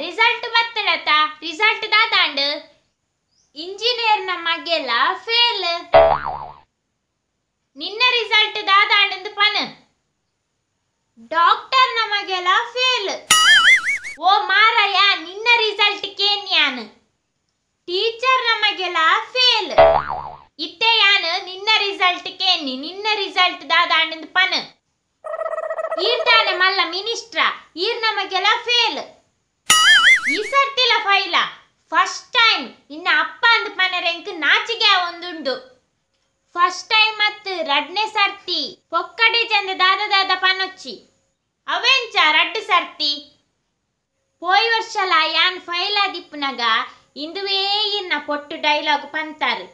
Result ಬತ್ತಡತ result ದಾದಾಂಡ್ engineer ನ ಮಗೆಲ fail ನಿನ್ನ result ದಾದಾಂಡ್ ಪನ್ doctor ನ ಮಗೆಲ ಫೇಲ್ ಓ ಮಾರಾಯ ನಿನ್ನ ರಿಸಲ್ಟ್ ಕೇನ್ಯಾನ್ ಟೀಚರ್ ನ ಮಗೆಲ ಫೇಲ್ ಇತ್ತೆ ಯಾನ್ ನಿನ್ನ ರಿಸಲ್ಟ್ ಕೇನಿ ನಿನ್ನ ರಿಸಲ್ಟ್ ದಾದಾಂಡ್ ಪನ್ ಈರ್ದಾನೆ ಮಲ್ಲ ಮಿನಿಸ್ಟ್ರ ಈರ್ ನಮಗೆಲ್ಲ ಫೇಲ್ ಈ ಸರ್ತಿಲ ಫೈಲ ಫಸ್ಟ್ ಟೈಮ್ ನಿನ್ನ ಅಪ್ಪ ಅಂದ್ ಪನರೆಂಕ್ ನಾಚಿಗೆ ಒಂದುಂಡು ಫಸ್ಟ್ ಟೈಮ್ ಮತ್ ರಡ್ನೆ ಸರ್ತಿ ಪೊಕ್ಕಡೆ ಚಂದ ದಾದ ದಾದ ಪನೊಚ್ಚಿ ಅವೆಂಚ ರಡ್ಡು ಸರ್ತಿ ಪೋಯ್ ವರ್ಷಲ ಯಾನ್ ಫೈಲ್ ಆದಿಪ್ಪುನಗ ಇಂದುವೇ ಇನ್ನ ಪೊಟ್ಟು ಡೈಲಾಗ್ ಪಂತಾರು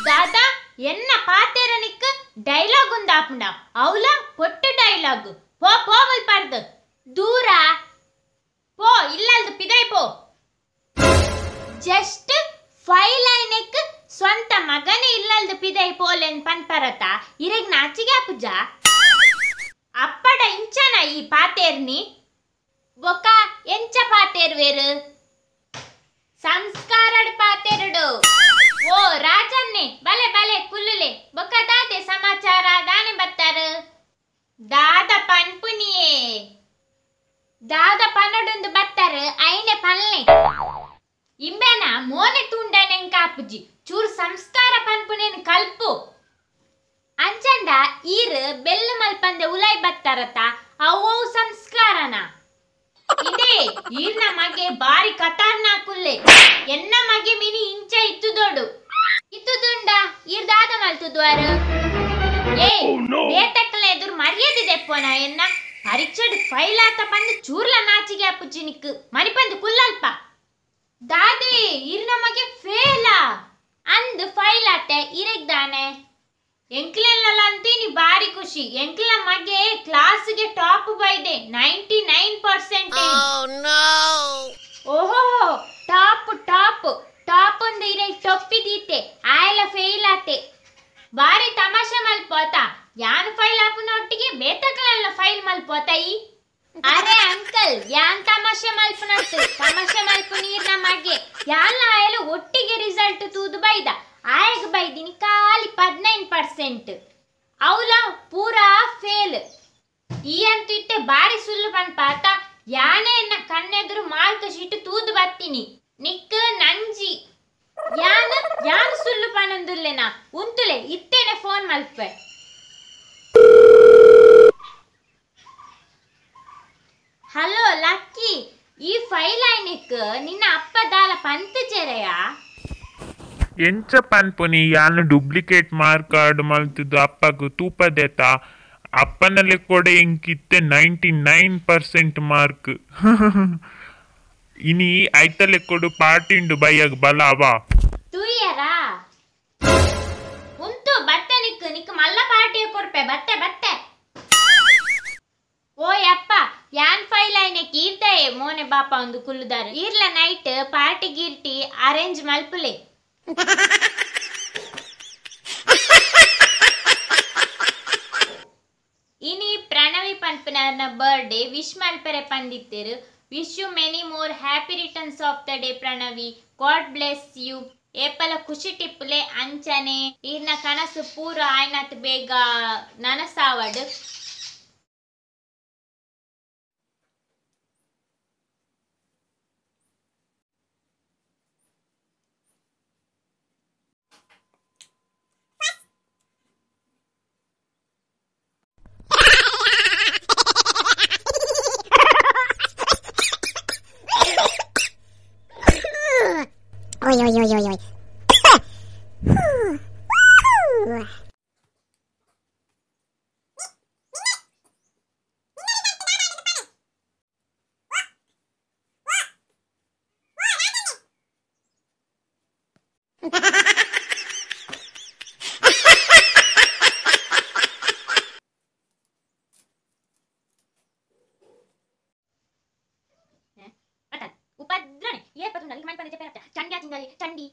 ದಾದಾ ಎನ್ನ ಪಾತೆರನಿಕ್ ಡೈಲಾಗ್ ಉಂದಾಪುಂಡ ಅವಲ ಪೊಟ್ಟು ಡೈಲಾಗ್ ಪೋ ಪೋ ಮಲ್ಪಾರ್ದು ದೂರ ಪೋ ಇಲ್ಲಲ್ದು ಪಿದೈ ಪೋ ಜಸ್ಟ್ ಫೈಲ್ ಐನೆಕ್ ಸ್ವಂತ ಮಗನೇ ಇಲ್ಲಲ್ದು ಪಿದೈ ಪೋಲೆನ್ ಪನ್ಪರತ ಇರೆಗ್ ನಾಚಿಗೆ ಪೂಜ ಅಪ್ಪಡ ಇಂಚನ ಈ ಪಾತೇರ್ನಿ ಬೊಕ ಎಂಚ ಪಾತೇರ್ವೇರು ಸಂಸ್ಕಾರಡ್ ಪಾತೇರುಡು ಓ ರಾಜನ್ನೆ ಬಲೆ ಬಲೆ ಕುಲ್ಲುಲೆ ಬೊಕ ದಾದೆ ಸಮಾಚಾರ ದಾನೆ ಬತ್ತಾರು ದಾದ ಪನ್ಪುನಿಯೇ ದಾದ ಪನ್ನಡೊಂದು ಬತ್ತಾರು ಐನೆ ಪಲ್ನೆ ಇಂಬೆನ ಮೋನೆ ತೂಂಡನೆಂ ಕಾಪುಜಿ ಚೂರು ಸಂಸ್ಕಾರ ಪನ್ಪುನೇನು ಕಲ್ಪು ಅಂಚಂಡ ಈರ್ ಬೆಲ್ಲು ಮಲ್ಪಂದೆ ಉಲೈ ಬತ್ತಾರತ ಅವೋ ಸಂಸ್ಕಾರನ ಇದೇ ಈರ್ನ ಮಗೆ ಬಾರಿ ಕತಾರ್ನಾಕುಲ್ಲೆ ಎನ್ನ ಮಗೆ ಮಿನಿ ಇಂಚ ಇತ್ತುದೋಡು ಇತ್ತುದುಂಡ ಈರ್ ದಾದ ಮಲ್ತುದ್ವಾರು ಏ ಬೇತಕ್ಕಲ ಎದುರು ಮರ್ಯಾದೆ ದೆಪ್ಪೋನ ಎನ್ನ ಪರೀಕ್ಷೆಡ್ ಫೈಲ್ ಆತ ಬಂದು ಚೂರ್ಲ ನಾಚಿಗೆ ಅಪ್ಪುಜಿನಿಕ್ ಮರಿಪಂದು ಕುಲ್ಲಲ್ಪ ದಾದೆ ಈರ್ನ ಮಗೆ ಫೇಲಾ ಅಂದ್ ಫೈಲ್ ಆತೆ ಇರೆಗ್ದಾನೆ ಎಂಕ್ಲೆಲ್ಲ ಅಂತೀನಿ ಬಾರಿ ಖುಷಿ ಎಂಕ್ಲ ಮಗೆ ಕ್ಲಾಸ್ಗೆ ಟಾಪ್ ಬೈದೆ 99%. ಓಹೋ ಟಾಪ್ ಟಾಪ್ ಟಾಪ್ ಒಂದು ಇರೆ ಟೊಪ್ಪಿ ದೀತೆ ಆಯಲ ಫೇಲ್ ಆತೆ ಬಾರಿ ತಮಾಷೆ ಮಲ್ಪೋತ ಯಾನ್ ಫೈಲ್ ಆಪುನ ಒಟ್ಟಿಗೆ ಬೇತಕಲೆಲ್ಲ ಫೈಲ್ ಮಲ್ಪೋತ ಈ ಅರೆ ಅಂಕಲ್ ಯಾನ್ ತಮಾಷೆ ಮಲ್ಪುನತ್ತು ತಮಾಷೆ ಮಲ್ಪು ನೀರ್ನ ಮಗೆ ಯಾನ್ ಆಯಲ ಒಟ್ಟಿಗೆ ರಿಸಲ್ಟ್ ತೂದು ಬೈದ ಆಯಗ್ ಬೈದಿನಿ ಖಾಲಿ 15% ಅವಲ ಪೂರಾ ಫೇಲ್ ಈ ಅಂತೂ ಇತ್ತೆ ಬಾರಿ ಸುಳ್ಳು ಪನ್ಪಾತ ಯಾನೇ ಎನ್ನ ಕಣ್ಣೆದುರು ಮಾರ್ಕ್ ಶೀಟ್ ತೂದು ಬತ್ತೀನಿ ನಿಕ್ ನಂಜಿ ಯಾನ್ ಯಾನ್ ಸುಳ್ಳು ಪನೊಂದುಲ್ಲೆನಾ ಉಂತುಲೆ ಇತ್ತೇನೆ ಫೋನ್ ಮಲ್ಪೆ ಹಲೋ ಲಕ್ಕಿ ಈ ಫೈಲ್ ಐನಿಕ್ ನಿನ್ನ ಅಪ್ಪ ದಾಲ ಪಂತ ಚೆರೆಯಾ ಎಂಚ ಪನ್ಪುನಿ ಯಾನ್ ಡೂಪ್ಲಿಕೇಟ್ ಮಾರ್ಕ್ ಕಾರ್ಡ್ ಮಲ್ತುದು ಅಪ್ಪಗ್ ತೂಪದೆತ ಅಪ್ಪನಲ್ಲಿ ಕೂಡ ಎಂಕಿತ್ತೆ 99% ಮಾರ್ಕ್ ಇನಿ ಐತಲೆ ಕೊಡು ಪಾಟಿಂಡು ಬೈಯಗ್ ಬಲಾವ ತೂಯರಾ ಉಂಟು ಬತ್ತೆ ನಿಕ್ ನಿಕ್ ಮಲ್ಲ ಪಾರ್ಟಿ ಕೊರ್ಪೆ ಬತ್ತೆ ಬತ್ತೆ ಓ ಯಪ್ಪ ಯಾನ್ ಫೈಲ್ ಐನೆ ಕೀರ್ತಾಯೆ ಮೋನೆ ಬಾಪ ಒಂದು ಕುಲ್ಲುದಾರು ಈರ್ಲ ನೈಟ್ ಪಾರ್ಟಿ ಗೀರ್ಟಿ ಅರೇಂಜ್ ಮಲ್ಪುಲೆ ಇನಿ ಪ್ರಣವಿ ಪನ್ಪುನಾರ್ನ ಬರ್ಡೇ ವಿಶ್ ಮಲ್ಪೆರೆ ಪಂದಿತ್ತೇರು. Wish you many more happy returns of the day Pranavi, God bless you. ಏಪಲ ಖುಷಿ ಟಿಪ್ಪುಲೆ ಅಂಚನೆ ಈರ್ನ ಕನಸು ಪೂರ ಆಯ್ನತ್ ಬೇಗ ನನಸಾವಡ್. Oi, oi, oi, oi, oi. ಉಪದ್ರನೆ ಏ ಪತುಂಡ ಮನ್ಪಂದೆ ಚಂಡಿ ಚಂಡಿ